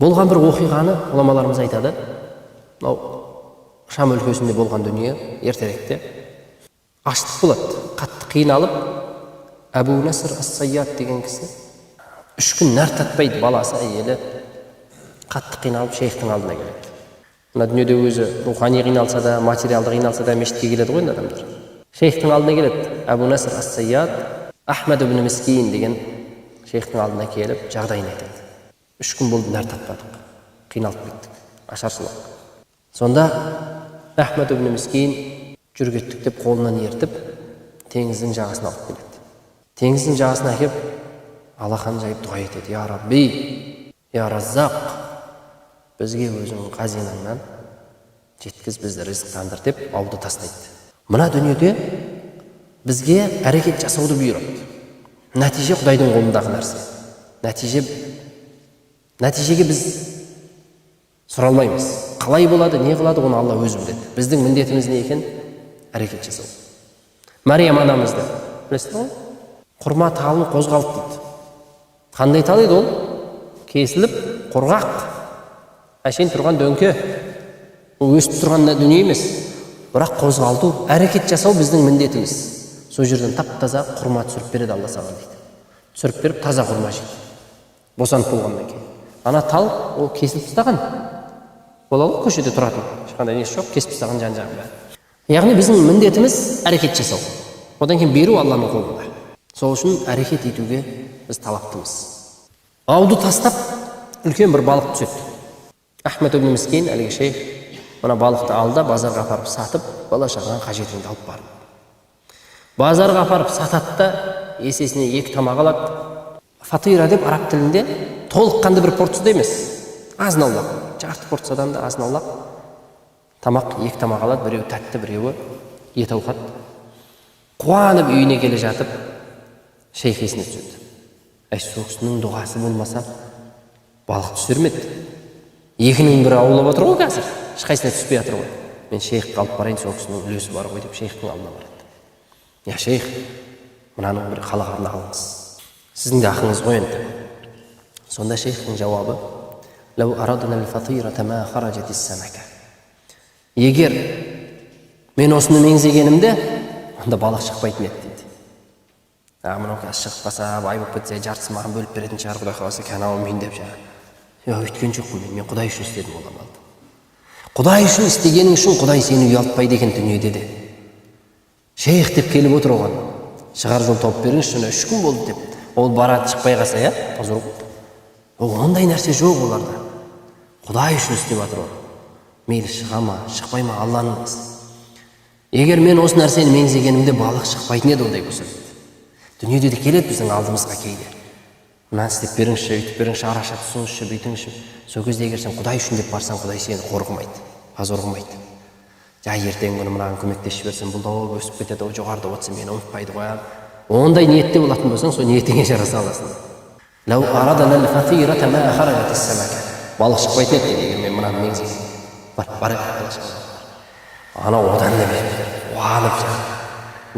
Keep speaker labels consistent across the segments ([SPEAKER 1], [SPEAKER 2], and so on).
[SPEAKER 1] Болған бір оқиғаны ғұламаларымыз айтады. Мынау Шам өлкесінде болған дүние, ертеректе аштық болады, қатты қиналып, Әбу Наср ас-Сайяд деген кісі 3 күн нәр татпайды, баласы, әйелі қатты қиналып шейхтің алдына келеді. Мына дүниеде өзі рухани қиналса да, материалды қиналса да, мешітке келеді ғой енді адамдар. Шейхтің алдына келеді Әбу Наср ас-Сайяд, Ахмад ибн Мискин деген шейхтің алдына келіп жағдайын айтады. 3 күн болды нәр татпадық, қиналып кеттік, ашаршылық. Сонда Ахмад ибн Мискин жүр кеттік деп қолынан ертіп теңіздің жағасына алып келеді. Теңіздің жағасына әкеп алақан жайып дұға етеді. Я Рабби, я Раззақ, бізге өзіңнің қазинаңнан жеткіз, бізді ризықтандыр деп ауды тастайды. Мына дүниеде бізге әрекет жасауды бұйырады. Нәтиже Құдайдың қолындағы нәрсе. Нәтижеге біз сұралмаймыз. Қалай болады, не қылады, оны Алла өзі біледі. Біздің міндетіміз не екен? Әрекет жасау. Мариям анамызды білесіздер ғой? Құрма талын қозғалды дейді. Қандай тал еді ол? Кесіліп, құрғақ, әшейін тұрған дөңке. Ол өсіп тұрған дүние емес. Бірақ қозғалту, әрекет жасау біздің міндетіміз. Сол жерден тап-таза құрма түсіріп береді Алла саған дейді. Түсіріп беріп, таза құрма жейді. Босанып болғаннан кейін. Ана тал ол кесіліп тастаған. Болады ғой көшеде тұратын. Ешқандай несі жоқ, кесіп тастаған жан-жағын бәрі. Яғни біздің міндетіміз әрекет жасау. Одан кейін беру Алланың қолында. Сол үшін әрекет етуге біз талаптымыз. Ауды тастап үлкен бір балық түседі. Ахмет ибн Мискин әлгі шейх мына балықты ал да базарға апарып сатып, бала шағаң қажетіңді алып бар. Базарға апарып сатады да есесіне 2 тамақ алады. Фатира деп араб тілінде толыққанды бір порцияда емес, азын аулақ, жарты порциядан да азын аулақ тамақ, 2 тамақ алады, біреуі тәтті, біреуі ет ауқат. Қуанып үйіне келе жатып шейх есіне түседі. Әй, сол кісінің дұғасы болмаса балық түсер ме еді? Екінің бірі аулап отыр ғой қазір, ешқайсысына түспей жатыр ғой. Мен шейхке алып барайын, сол кісінің үлесі бар ғой деп шейхтің алдына барады. Я шейх, мынаның бір қалағанын алыңыз, сіздің де ақыңыз ғой енді. Сонда шейхтің жауабы: Лау арадна ал-фатирата ма харажат ас-самака. Егер мен осыны меңзегенімде, онда балық шықпайтын еді дейді. Мынау қазір шығып қалса, бай болып кетсе, жартысын маған бөліп беретін шығар, Құдай қаласа, кәне мен деп жаңағы. Өйткен жоқпын мен, мен Құдай үшін істедім ол амалды. Құдай үшін істегенің үшін Құдай сені ұялтпайды екен дүниеде де. Шейх деп келіп отыр оған. Шығар жол тауып беріңізші, 3 күн болды деп. Ол барады, шықпай қалса, иә, позор. Ол ондай нәрсе жоқ оларда. Құдай үшін істеп жатыр ол. Мейлі шыға ма, шықпай ма, Алланың ісі. Егер мен осы нәрсені меңзегенімде балық шықпайтын еді ондай болса дейді. Дүниеде де келеді біздің алдымызға кейде. Мынаны істеп беріңізші, өйтіп беріңізші, араша түсіңізші, бүйтіңізші. Сол кезде егер сен Құдай үшін деп барсаң, Құдай сені қор қылмайды, позор қылмайды. Жай ертеңгі күні мынаған көмектесіп жіберсем, бұл да өсіп кетеді, ол жоғарыда отырса мені ұмытпайды ғой. Ондай ниетте болатын болсаң, сол ниетіңе жараса аласың. Лау арадана ал-фатирата ма харажат ас-самака. Балық шықпайтын еді дейді, егер мен мынаны меңзесем. Бар, бар, ана одан да бетер қуанып жаңағы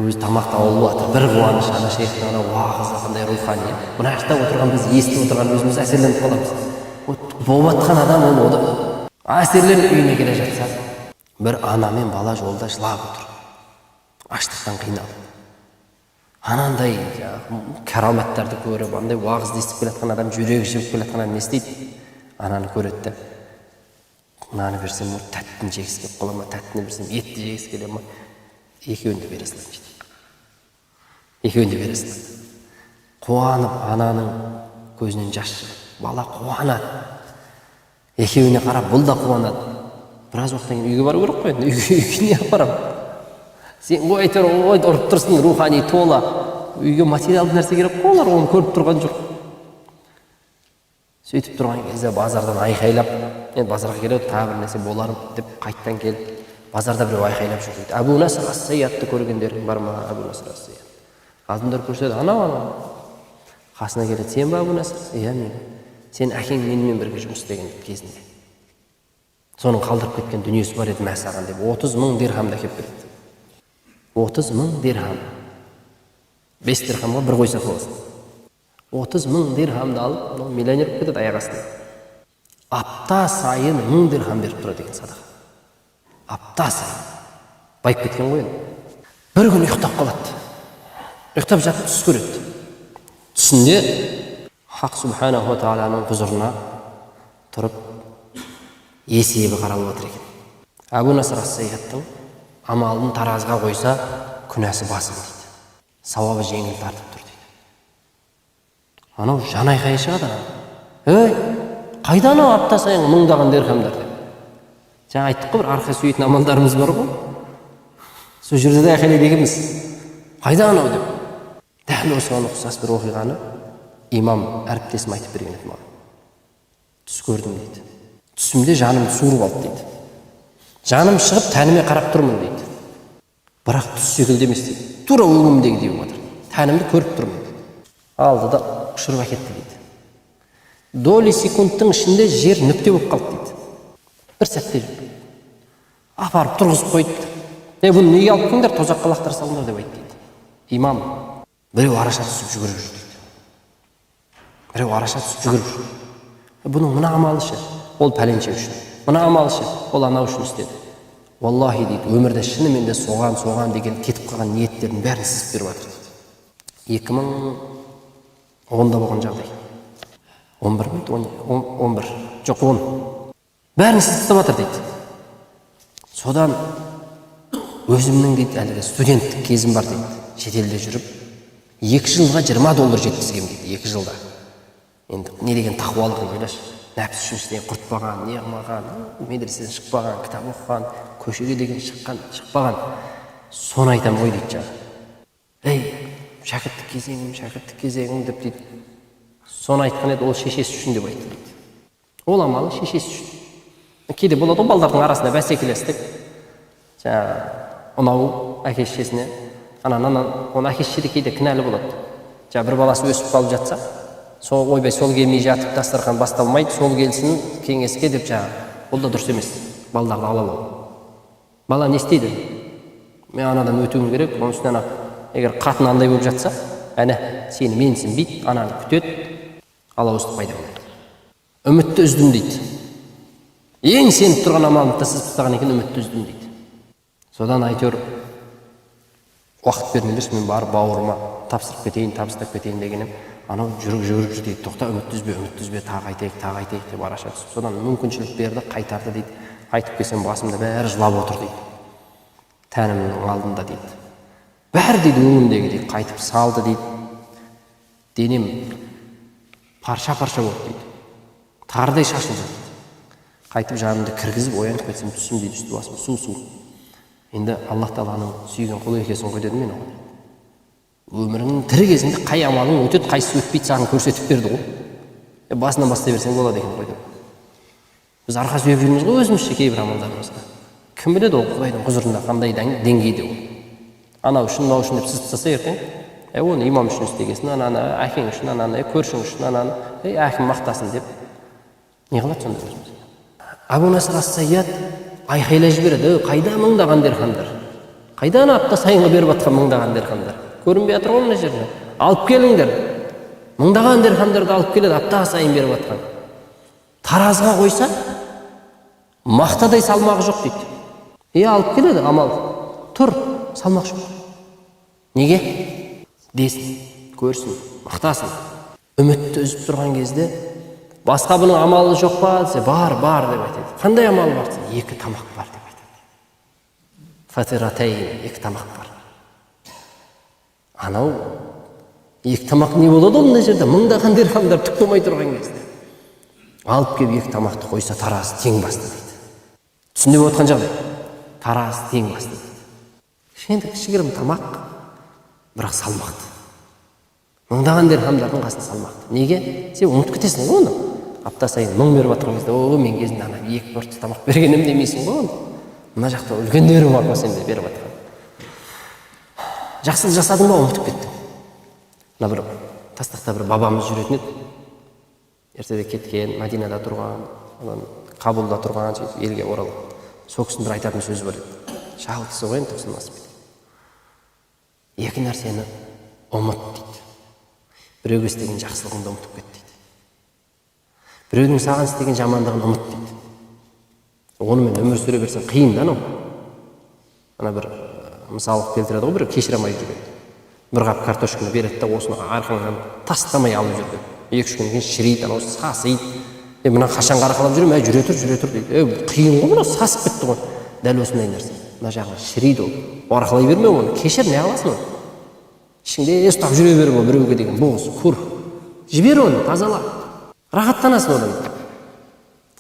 [SPEAKER 1] өзі тамақты алып жатыр, бір қуаныш. Ана шейхтің ана уағызы қандай рухани. Мына жақта отырған біз, естіп отырған өзіміз әсерленіп қаламыз. Болып жатқан адам ол ода әсерленіп үйіне келе жатса, бір ана мен бала жолда жылап отыр, аштықтан қиналып. Анандай караматтарды көріп, андай уағызды естіп келе жатқан адам, жүрегі жібіп келе жатқан адам не істейді? Ананы көреді де, мынаны берсем, ол тәттіні жегісі келіп қала ма, тәттіні берсем, етті жегісі келе ма, екеуін де бере салайын дейді. Екеуін де бере салады. Қуанып ананың көзінен жас шығады, бала қуанады, екеуіне қарап бұл да қуанады. Біраз уақыттан кейін үйге бару керек қой енді. Үйге не апарамын? Сен ой, әйтеуір ой ұрып тұрсың, рухани тола. Үйге материалды нәрсе керек қой, олар оны көріп тұрған жоқ. Сөйтіп тұрған кезде базардан айқайлап, енді базарға келеді, тағы бір нәрсе болар деп қайттан келіп, базарда біреу айқайлап жүр дейді: Әбу Наср ас-Сайядты көргендерің бар ма? Әбу Наср ас-Сайяд. Адамдар көрсетеді, анау, анау. Қасына келеді: сен ба Әбу Наср? Иә, мен. Сен әкең менімен бірге жұмыс істеген кезінде, соның қалдырып кеткен дүниесі бар еді, мә саған деп 30 000 дирхамды әкеліп береді. 30 000 дирхам, 5 дирхамға бір қой сатып аласың. 30 000 дирхамды алып, анау миллионер болып кетеді аяқ астынан. Апта сайын 1000 дирхам беріп тұрады екен садақа. Апта сайын. Байып кеткен ғой енді. Бір күн ұйықтап қалады. Ұйықтап жатып түс көреді. Түсінде Хақ субханаху тағаланың құзырына тұрып есебі қаралып жатыр екен. Әбу Насыр ас-Сайяттың амалын таразыға қойса, күнәсі басым дейді. Сауабы жеңіл тартып тұр дейді. Анау жан айқайы шығады. Ей, қайда анау апта сайын мыңдаған дирхамдар деп. Жаңа айттық қой, бір арқа сүйейтін амалдарымыз бар ғой. Сол жерде де айқайлайды екенбіз. Қайда анау деп. Дәл осыған ұқсас бір оқиғаны имам әріптесім айтып берген еді маған. Түс көрдім дейді. Түсімде жанымды суырып алды дейді. Жаным шығып тәніме қарап тұрмын дейді. Бірақ түс секілді емес дейді. Тура өңімдегідей болып жатыр. Тәнімді көріп тұрмын дейді. Алды да ұшырып әкетті дейді. Доли секундтың ішінде жер нүкте болып қалды дейді. Бір сәтте апарып тұрғызып қойды. Е, бұны неге алып келдіңдер, тозаққа лақтыра салыңдар деп айтты дейді. Имам, біреу араша түсіп жүгіріп жүр дейді. Біреу араша түсіп жүгіріп жүр. Бұның мына амалы ше, ол пәленше үшін. Мына амалы ше, ол анау үшін істеді. Уаллахи дейді, өмірде шынымен де соған, соған деген кетіп қалған ниеттердің бәрін сызып беріп жатыр дейді. 2010-да болған жағдай. 11 ме еді? 11. Жоқ, 10. Бәрін сызып тастап жатыр дейді. Содан өзімнің дейді әлгі студенттік кезім бар дейді. Шетелде жүріп 2 жылға 20 доллар жеткізгем дейді, 2 жылда. Енді не деген тақуалық, ойлашы. Нәпсі үшін ештеңе құртпаған, не қылмаған, медреседен шықпаған, кітап оқыған, көшеге деген шыққан, шықпаған. Соны айтамын ғой дейді жаңағы. Ей, шәкірттік кезеңім, шәкірттік кезеңім деп дейді. Соны айтқан еді, ол шешесі үшін деп айтты дейді. Ол амалы шешесі үшін. Кейде болады ғой балдардың арасында бәсекелестік. Жаңағы ұнау әке шешесіне, анан оны әке шеше де кейде кінәлі болады. Жаңа бір баласы өсіп қалып жатса, сол ойбай сол келмей жатып дастархан басталмайды, сол келсін кеңеске деп жаңағы. Ол да дұрыс емес, балдарды алалау. Бала не істейді? Мен анадан өтуім керек, оның үстіне ана егер қатын андай болып жатса, әне сені менсінбейді, ананы күтеді, алауыздық пайда болады. Үмітті үздім дейді. Ең сеніп тұрған амалымды да сызып тастаған екен, үмітті үздім дейді. Содан әйтеуір уақыт бермеңдерші, мен барып бауырыма тапсырып кетейін, табыстап кетейін деген едім. Анау жүріп жүгіріп жүр дейді, тоқта, үмітті үзбе, үмітті үзбе, тағы айтайық, тағы айтайық деп араша түсіп. Содан мүмкіншілік берді, қайтарды дейді. Қайтып келсем басымда бәрі жылап отыр дейді. Тәнімнің алдында дейді. Бәрі дейді өңімдегі дейді, қайтып салды дейді. Денем парша-парша болды дейді. Тарыдай шашылды дейді. Қайтып жанымды кіргізіп оянып кетсем түсім дейді, үсті басым су-су. Енді Аллах тағаланың сүйген құлы екенсің ғой дедім мен оған. Өміріңнің тірі кезінде қай амалың өтеді, қайсысы өтпейді саған көрсетіп берді ғой. Басынан бастай берсең болады екен ғой деп. Біз арқа сүйеп жүрміз ғой өзімізше кейбір амалдарымызға. Кім біледі ол Құдайдың құзырында қандай деңгейде ол. Анау үшін, мынау үшін деп сызып тастаса ертең, оны имам үшін істегенсің, ананы әкең үшін, ананы көршің үшін, ананы әкім мақтасын деп не қылады сонда өзіміз. Әбу Насыр ас-Сайяд айқайлай жібереді, қайда мыңдаған дирхамдар? Қайда ана апта сайынғы беріп жатқан мыңдаған дирхамдар? Көрінбей жатыр ғой мына жерде. Алып келіңдер. Мыңдаған дирхамдарды алып келеді, апта сайын беріп жатқан. Таразыға қойса, мақтадай салмағы жоқ дейді. Е, алып келеді амал. Тұр, салмақ жоқ. Неге? Десін, көрсін, мақтасын. Үмітті үзіп тұрған кезде басқа бұның амалы жоқ па десе, бар, бар деп айтады. Қандай амалы бар десе, 2 тамақ бар деп айтады. Фатиратейн, 2 тамақ бар. Анау 2 тамақ не болады ол мына жерде? Мыңдаған дирхамдар түк болмай тұрған кезде. Алып келіп 2 тамақты қойса, таразы тең басты дейді. Түсініп отқан жағдай. Таразы тең басты дейді. Кішкентай кішігірім тамақ, бірақ салмақты. Мыңдаған дирхамдардың қасында салмақты. Неге? Сен ұмытып кетесің ғой оны. Апта сайын 1000 беріп жатқан кезде, о, мен кезінде ана 2 порция тамақ берген едім демейсің ғой оны. Мына жақта үлкендері бар ғой сенде беріп жатқан. Жақсылық жасадың ба, ұмытып кеттің. Мына бір тастақта бір бабамыз жүретін еді. Ертеде кеткен, Мәдинада тұрған, одан Кабулда тұрған, сөйтіп елге оралған. Сол кісінің бір айтатын сөзі бар еді. Шал кісі ғой енді, 90 асып кеткен. 2 нәрсені ұмыт дейді. Біреуге істеген жақсылығыңды ұмытып кет дейді. Біреудің саған істеген жамандығын ұмыт дейді. Онымен өмір сүре берсең қиын да анау. Ана бір мысал келтіреді ғой, бір кешіре алмай жүрген. Бір қап картошканы береді да, осыны арқаңнан тастамай алып жүр деп. 2-3 күннен кейін шіриді, анау сасиды. Мына қашан қарқалап жүрмін, жүре тұр, жүре тұр дейді. Қиын ғой, мынау сасып кетті ғой. Дәл осындай нәрсе. Мына жағы шіриді ол. Арқалай берме оны, кешір, не қыласың оны? Ішіңде ұстап жүре бер ол біреуге деген бұғыз, кур. Жібер оны, тазала. Рахаттанасың одан.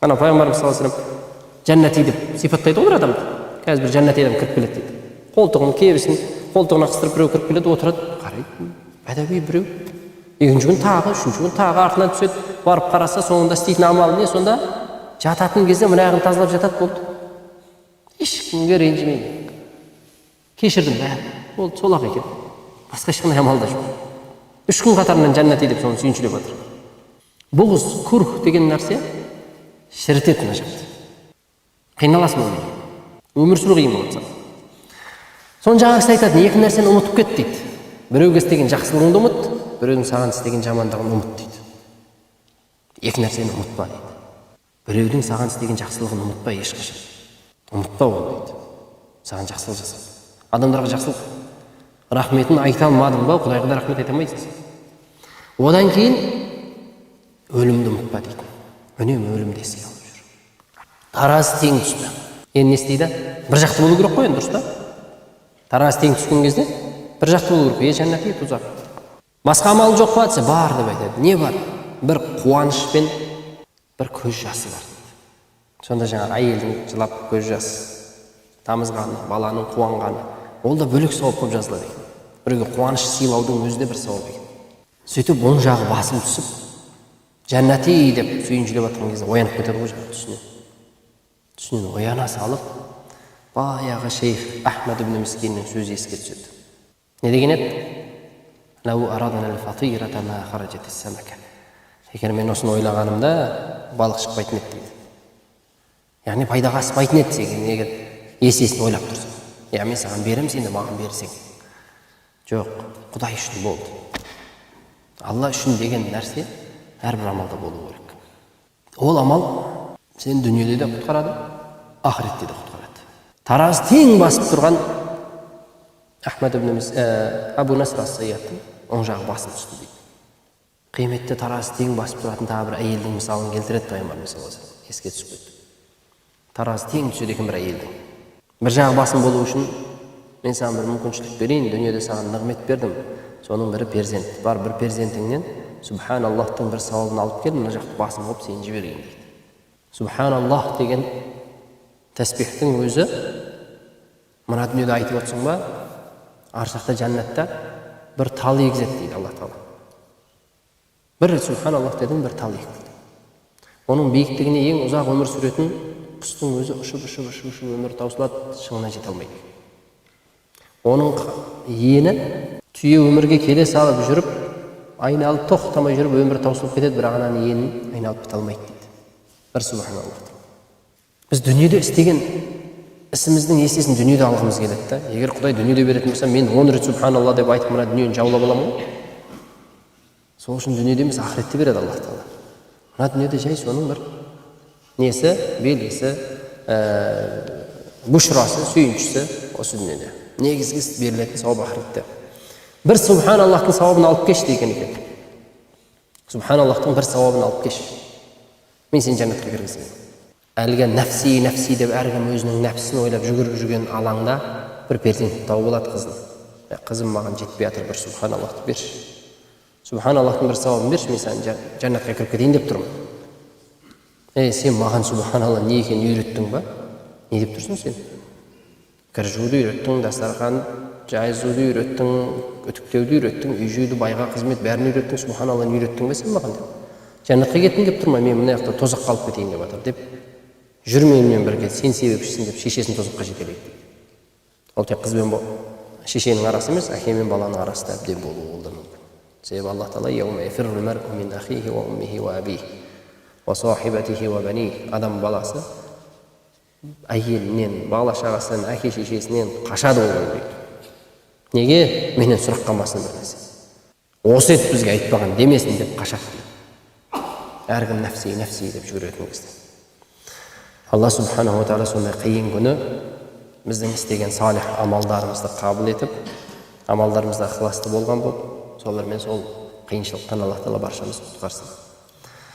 [SPEAKER 1] Ана пайғамбарымыз саллаллаху алейхи вассалам жәннати деп сипаттайды ғой бір адамды. Қазір бір жәннати адам кіріп келеді дейді. Қолтығын, кебісін қолтығына қыстырып біреу кіріп келеді, отырады, қарайды, бәдәуи біреу. Екінші күн тағы, үшінші күн тағы артынан түседі. Барып қараса, соңында істейтін амалы не? Сонда жататын кезде мына аяғын тазалап жатады, болды. Ешкімге ренжімейді. Кешірдім бәрін. Болды, сол-ақ екен. Басқа ешқандай амал да жоқ. 3 күн қатарынан жәннати деп соны сүйіншілеп жатыр. Бұғыз, курх деген нәрсе шірітеді мына жақты. Қиналасың онымен. Өмір сүру қиын болады саған. Соны жаңағы кісі айтады, екі нәрсені ұмытып кет дейді. Біреуге істеген жақсылығыңды ұмыт, біреудің саған істеген жамандығын ұмыт дейді. Екі нәрсені ұмытпа дейді. Біреудің саған істеген жақсылығын ұмытпа ешқашан. Ұмытпа оны дейді. Саған жақсылық жасады. Адамдарға жақсылық рахметін айта алмадың ба, Құдайға да рахмет айта алмайсың сен. Одан кейін өлімді ұмытпа дейді. Үнемі өлімді еске алып жүр. Таразы тең түсті. Енді не істейді? Бір жақты болу керек қой енді, дұрыс па? Таразы тең түскен кезде бір жақты болу керек. Е, жәннат, е, тозақ. Басқа амал жоқ па десе, бар деп айтады. Не бар? Бір қуаныш пен бір көз жасы бар дейді. Сонда жаңағы әйелдің жылап көз жас тамызғаны, баланың қуанғаны, ол да бөлек сауап болып жазылады екен. Біреуге қуаныш сыйлаудың өзі де бір сауап екен. Сөйтіп оң жағы басым түсіп, жәннати деп сүйіншілеп жатқан кезде оянып кетеді ғой жаңағы түсінен. Түсінен ояна салып, баяғы шейх Ахмад ибн Мискиннің сөзі еске түседі. Не деген еді? Егер мен осыны ойлағанымда балық шықпайтын еді дейді. Яғни пайдаға аспайтын еді сен егер есесін ойлап тұрсаң. Я, мен саған беремін, сен де маған берсең. Жоқ, Құдай үшін болды. Алла үшін деген нәрсе әрбір амалда болу керек. Ол амал сені дүниеде де құтқарады, ақыретте де құтқарады. Таразы тең басып тұрған Ахмад ибн Абу Наср ас-Сайяттың оң жағы басым түсті дейді. Қияметте таразы тең басып тұратын тағы бір әйелдің мысалын келтіреді пайғамбарымыз саллаллаху алейхи вассалам. Еске түсіп кетті. Таразы тең түседі екен бір әйелдің. Бір жағы басым болу үшін мен саған бір мүмкіншілік берейін, дүниеде саған нығмет бердім. Соның бірі перзент. Бар, бір перзентіңнен Субханаллахтың бір сауабын алып кел, мына жақты басым қылып сені жіберейін дейді. Субханаллах деген тәсбихтің өзі мына дүниеде айтып отырсың ба, ар жақта жәннатта бір тал егізеді дейді Алла тағала. Бір Субханаллах дедің, бір тал екті. Оның биіктігіне ең ұзақ өмір сүретін құстың өзі ұшып, ұшып, ұшып, ұшып өмірі таусылады, шыңына жете алмайды. Оның ені түйе өмірге келе салып жүріп, айналып тоқтамай жүріп өмірі таусылып кетеді, бірақ ананың енін айналып біте алмайды дейді. Бір Субханаллах. Біз дүниеде істеген ісіміздің есесін дүниеде алғымыз келеді да. Егер Құдай дүниеде беретін болса, мен 10 рет Субханалла деп айтып мына дүниені жаулап аламын ғой. Сол үшін дүниеде емес, ақыретте береді Аллах тағала. Мына дүниеде жай соның бір несі, белгісі, бушрасы, сүйіншісі осы дүниеде. Негізгі берілетін сауап ақыретте. Бір Субханаллахтың сауабын алып кеш деген екен. Субханаллахтың бір сауабын алып кеш, мен сені жәннатқа кіргіземін. Әлгі нәпси, нәпси деп әркім өзінің нәпсісін ойлап жүгіріп жүрген алаңда бір перзент тауып алады қызын. Қызым, маған жетпей жатыр, бір Субханаллахты берші, Субханаллахтың бір сауабын берші, мен саған жәннатқа кіріп кетейін деп тұрмын. Ей, сен маған Субханалла не екенін үйреттің ба? Не деп тұрсың сен? Кір жууды үйреттің, дастархан жайызуды үйреттің, үтіктеуді үйреттің, үй жууды, байға қызмет, бәрін үйреттің, Субханалланы үйреттің бе сен маған деп. Жәннатқа кеткім келіп тұр ма, мен мына жақта тозаққа алып кетейін деп жатыр деп, жүр менімен бірге, сен себепшісің деп шешесін тозаққа жетелейді дейді. Ол тек қыз бен шешенің арасы емес, әке мен баланың арасы да әбден болуы да мүмкін. Себебі Алла тағала, адам баласы әйелінен, бала шағасынан, әке шешесінен қашады ол күні дейді. Неге? Менен сұрақ қалмасын бір нәрсе. Осы еді бізге айтпаған демесін деп қашады дейді. Әркім нәпси, нәпси деп жүгіретін кезде. Алла субханаху тағала сондай қиын күні біздің істеген салих амалдарымызды қабыл етіп, амалдарымызда ықыласты болған болып, солармен сол қиыншылықтан Алла Тағала баршамызды құтқарсын.